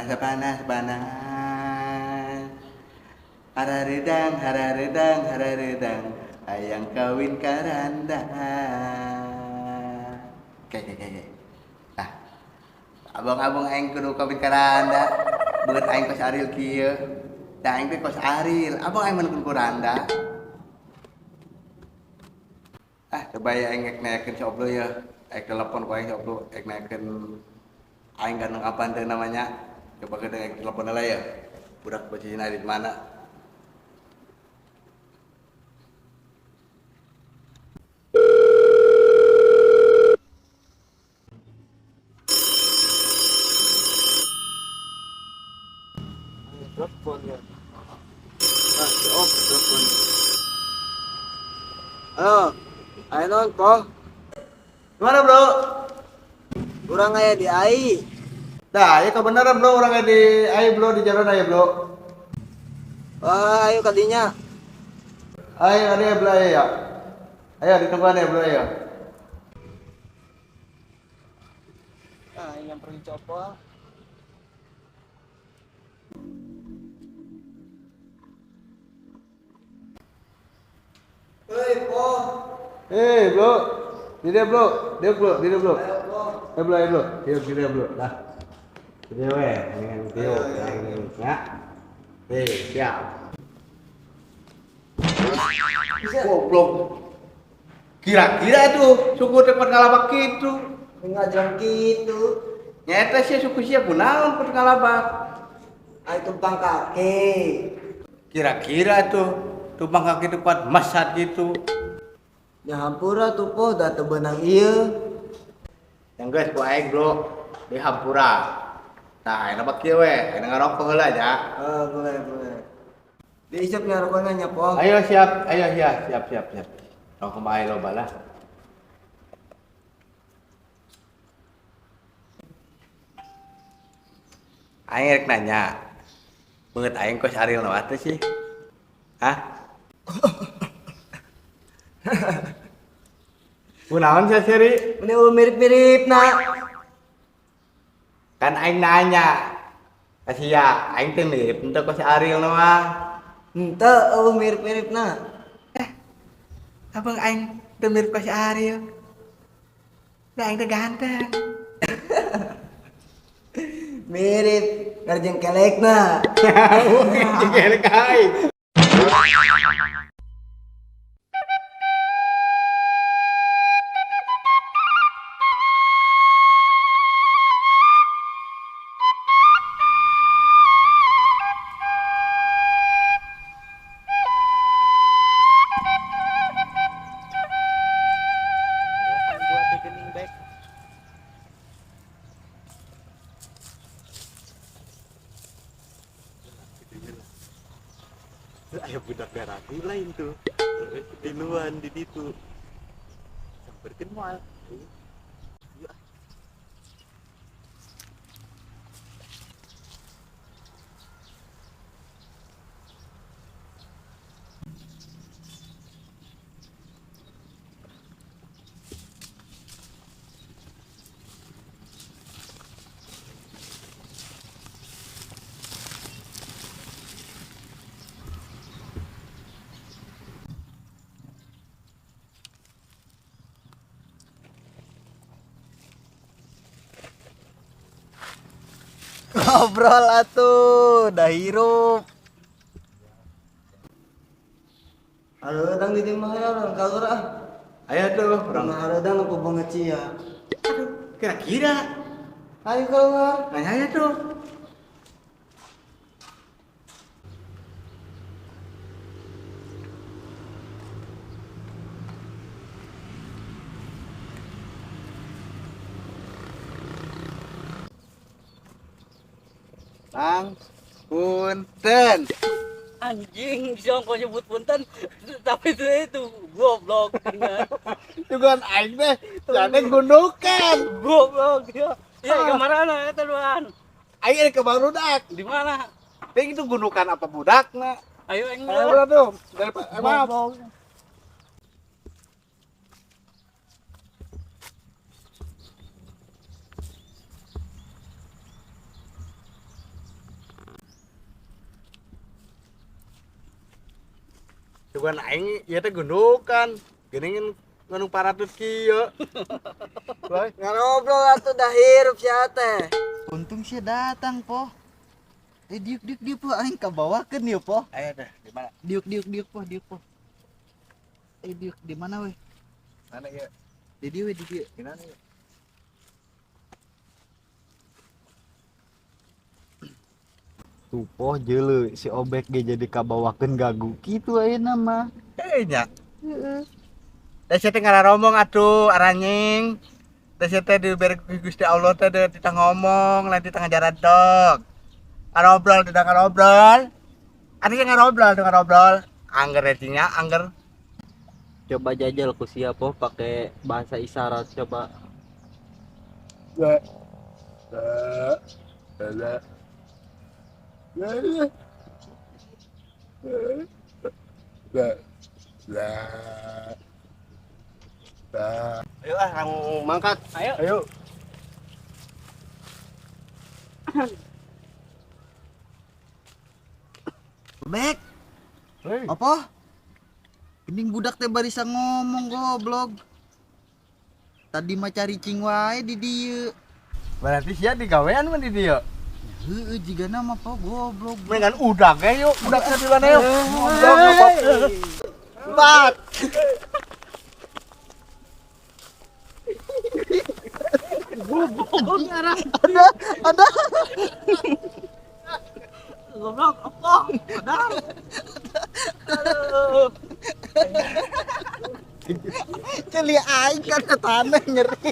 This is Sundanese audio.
Panas panas panas. Harareudang harareudang harareudang hayang kawin ka randa. Oke oke oke. Nah, abang-abang aing kudu kawin ka randa. Beungeut aing kos Ariel kieu. Da aing teh kos Ariel, abang aing mah ku randa. Ah, coba ya aing rek nanyakeun si Oblo ya. Aing telepon ku aing si Oblo, rek nanyakeun aing ganteng apaan teh namanya. Coba kita aing telepon lah ya. Budak posisinya ada di mana? Telepon ya. Ah, si Op telepon. Halo, ayo non po. Gimana, Bro? Urang aya di AI. Nah, ya kebenaran bro, urang di ayo bro di jalan ayo bro. Wah, ayo kadinya. Ayo ada ya bro ayo ya. Ayo ditungguan ya bro ayo. Ah, yang pergi copo. Hei, po. Eh bro, di dia bro, dia bro, di dia bro. Ayo, po. Ayo bro, ayo bro, ayo di dia bro. Lah, di dia weh, dengan Tio, ya. Eh, siap. Goblok. Kira-kira tuh suku tempat ngalabak gitu. Ngajang gitu. Nyata sih suku sia kunaon kudu ngalabak. Ayo tumpang kaki. Kira-kira tuh tumpang kaki tempat masat gitu. Ya hampura tuh po, dah tebenang iya. Yang guys, ku aing bro di hampura. Nah, enak bak kieu we, enak ngarokok heula nya. Ah, boleh, boleh. Diisep nya rokoknya nya po. Ayo siap, ayo siap, siap, siap, siap. Rokok mah ayo loba lah. Aing rek nanya. Beungeut aing kos Ariel nu atuh sih? Hah? Kunaon sih Seri? Ini mirip-mirip nak. Kan aing nanya. Kasih ya, aing teh mirip henteu kos Ariel nu mah. Henteu, eueuh mirip-mirip nak. Abang aing teu mirip kos Ariel. Da aing teh ganteng. Mirip ngarjeng kelekna. Jeung kelek aing. Ayo budak daraku lain tuh. Tiluan di situ. Samperkeun moal. Yuk. Ngobrol atuh, dah hirup. Hareudang di dieu mah ya urang kaluar ah. Ayo tuh, urang hareudang nu banget sia. Aduh, kira-kira. Ayo keluar. Nanya aja tuh. Bang, punten. Anjing, bisa kau nyebut punten, tapi itu goblok. Juga aing teh, jane gundukan. Goblok dia. Ya, kemana eta duan? Aing ke barudak. Di mana? Ting itu gundukan apa budakna? Ayo aing. Ayo tuh. Dari maaf. Cuman aing ieu teh gundukan. Geuning ngunung paratut kieu. Wah, Ngarobrol atuh dah hirup sia teh. Untung sih datang, Po. Eh diuk diuk diuk po aing kabawakeun ieu, Po. Ayo teh, di mana? Diuk diuk diuk po, diuk po. Eh diuk di mana weh? Mana ieu? Di dieu we di dieu. Di mana ieu? Tuh po jeuleu si Obek ge jadi kabawakeun gagu kitu ayeuna mah. Eh nya. Heeh. Da sia teh ngararomong atuh aranying. Da sia teh dibere ku Gusti Allah teh titah ngomong, lain titah ngajaradog. Ngarobrol tidak ngarobrol. Ada yang ngarobrol, ngarobrol. Angger retinya, angger. Coba jajal ku sia po pakai bahasa isyarat coba. Ayo ah, kamu mangkat. Ayo. Ayo. Obek, Hei. apa? Gening budak teh barisa ngomong goblok. Tadi mah cari cing wae di dieu. Berarti sia digawean mah di dieu. Heeh, jigana mah po goblok. Mendingan udah ge yuk, udah ke di mana yuk. Goblok. Empat. Ada, ada. Goblok apa? Padahal. Aduh. Celi aing kana tanah nyeri.